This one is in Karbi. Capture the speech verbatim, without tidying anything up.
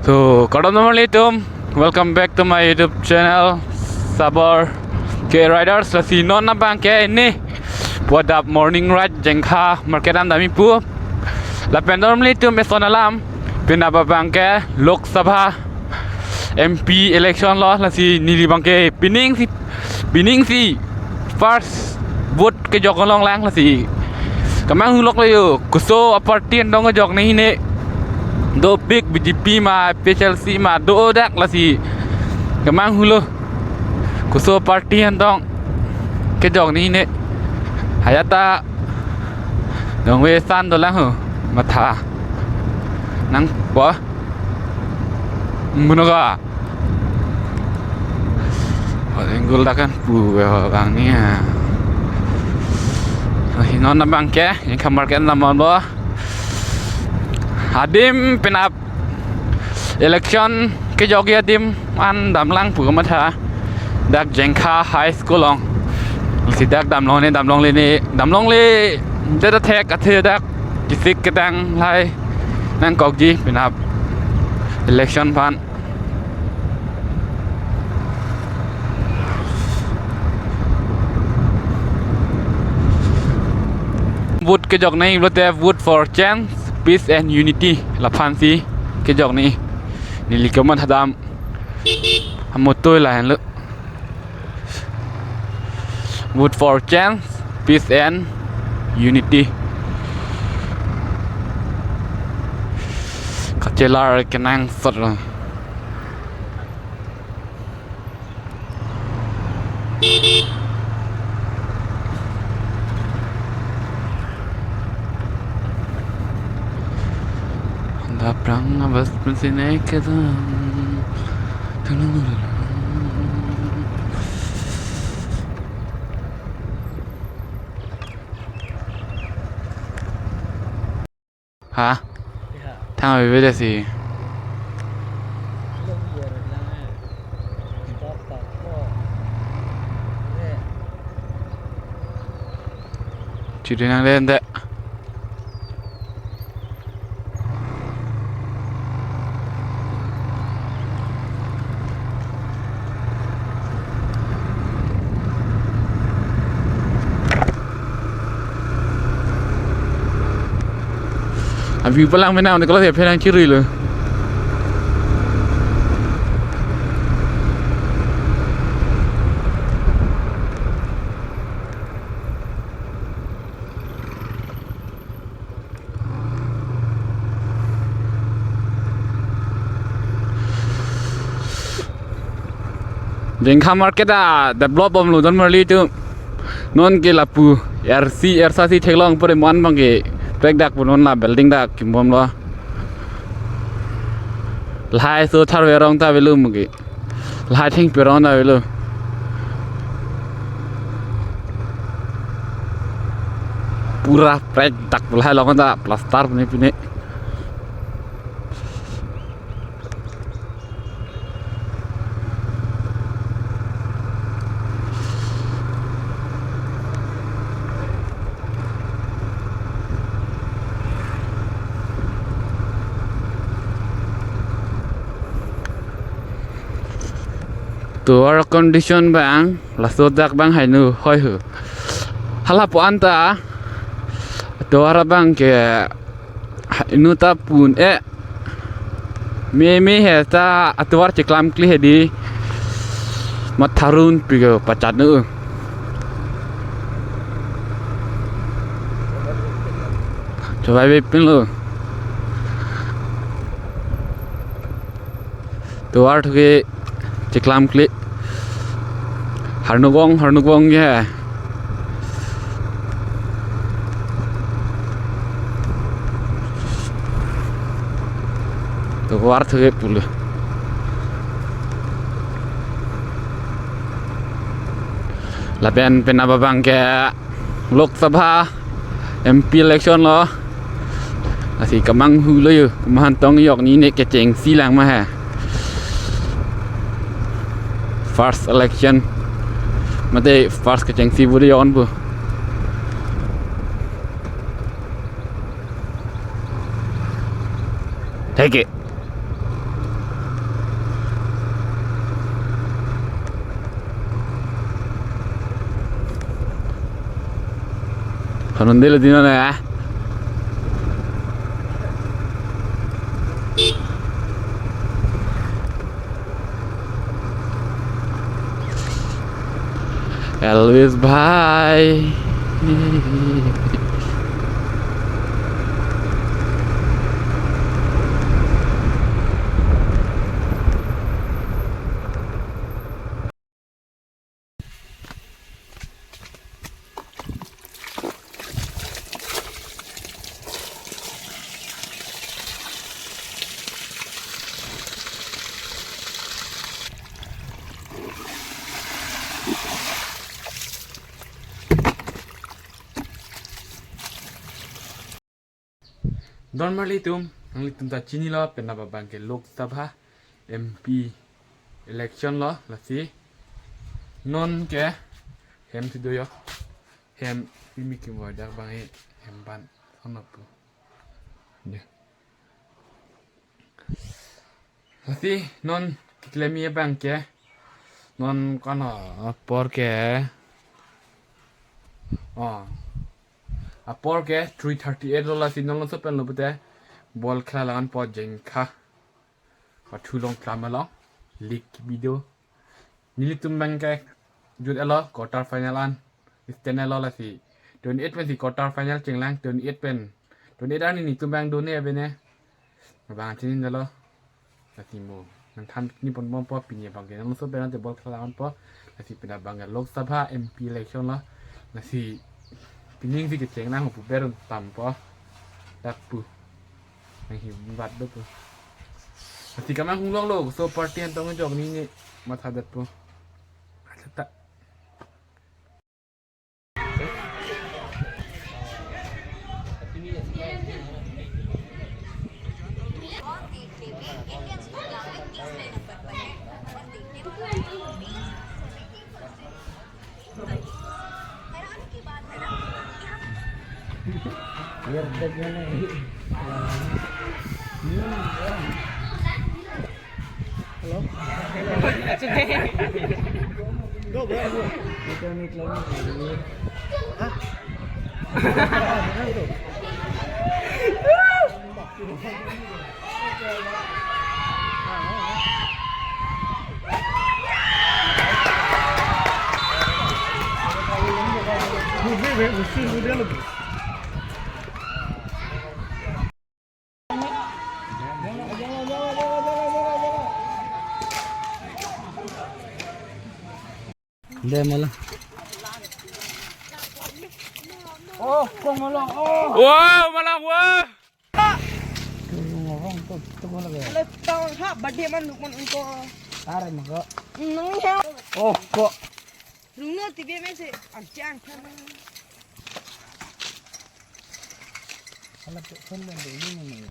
So, kardom nanglitum, welcome back to my YouTube channel, Sabor K Riders. Lasi non abangke ini pu adap morning ride Jengkha market an damji pu. Lapen nanglitum eson alam, penap abangke Lok Sabha M P election lo, lasi neli abangke pining si, pining si first vote kejok along lang, lasi kemanghu lok lo yo, koso a-party an dong kejok nangji ne. Dopik B J P ma, P H L C ma, do dak, lasi kemanghu lo, koso party an dong kejok nangji ne. Haya ta dong ve san dolang ho, matha nangpo. Munoga. Enggul dak an pu abang ni ya. Lasi non abangke Jengkha market an damlo. Adim penap election kejokji adim an damlang pu kamatha. Dak Jengkha High School along. Lasi dak damlong ne, damlongle ne, damlongle. Jada thek athe dak kisik kedang lahai nangkokji penap election aphan. Vote kejok nangji pulote vote for change, peace and unity, laphan si kejok nangji. Neli kamatha dam a-motto lahenlo. Vote for change, peace and unity. Kachelar kenangsot lo. Daprang abas pensi naik ke tu. Ha? Ya. Thang avi veda si. Lo iya re lang eh. Stop, stop, stop. Re. Chiri nang le nde. Avi palang menang de kalau dia penang chiri lo. Jengkha market a develop bomlo don marli tu. Non ke lapu R C, R C si theklong pore mon abangke prek dak pu non la building dak kimbomlo. Lahai so tharve rong ta avelo mo ke. Lahai thengpi rong ta avelo. Pura prek dak pu lahai along ta plaster pine pine. Tovar condition abang, laso dak abang hainu hoi hu. Hala pu anta, tovar abangke, ha, inut ta pun e. Me, me he ta atovar cheklam kli hedi. Matharun pigo pachat nu. Chobai be pinlo. Tovar thuke cheklam kli. Harnuk vong, harnuk vong ke. Tovar thuke pulo. Lapen penap abangke Lok Sabha M P election lo. Lasi kemanghu lo yo, kemahantong yok ni ne kechengsi lang ma he. First election. Mate first kechengsi bu de yon bu. Theke. Phanun delo dino na. Elvis bhai. Don marli atum, nanglitum ta chinilo, penap abang ke Lok Sabha M P election lo, lasi non ke hem si do yo, hem pimi kimor dak bang e hem ban sono pu. Ya. Lasi non keklem abang ke, non kono apor ke, oh, apor ke three thirty-eight lo, lasi non laso pen lo pute bol khela laganpo, Jengkha pathu long klam along league video. Nelitum abang ke jut elo quarter final an stand elo, lasi twenty-eight pensi quarter final chenglang, twenty-eight pen, twenty-eight arni nelitum abang done abene. Abang chini dalo. Lasi mo nangthan ni pon bompo, pini abang ke nangso pen ante bol khela laganpo. Lasi penap abang ke Lok Sabha M P election lo. Lasi pining si kecheng nang pu berun tampo. Dak pu. Nang hi bat do pu. Lasi kamang hung long lo, so party an tong jok ni ni matha det pu. Acha ta. Hello? Go, go, go. Ito ni Chloe. Ha? Deh, malah. Oh, kong malah. Oh. Wow, malah, wah. Tunggu ngorong tuh, tunggu lagi. Kalau tahu ha, badi man lukman engko. Tarik maka. Nang ya. Oh, kok. Rungno tibi mesi, ancang kan. Kalau tuh kan dan ini nih.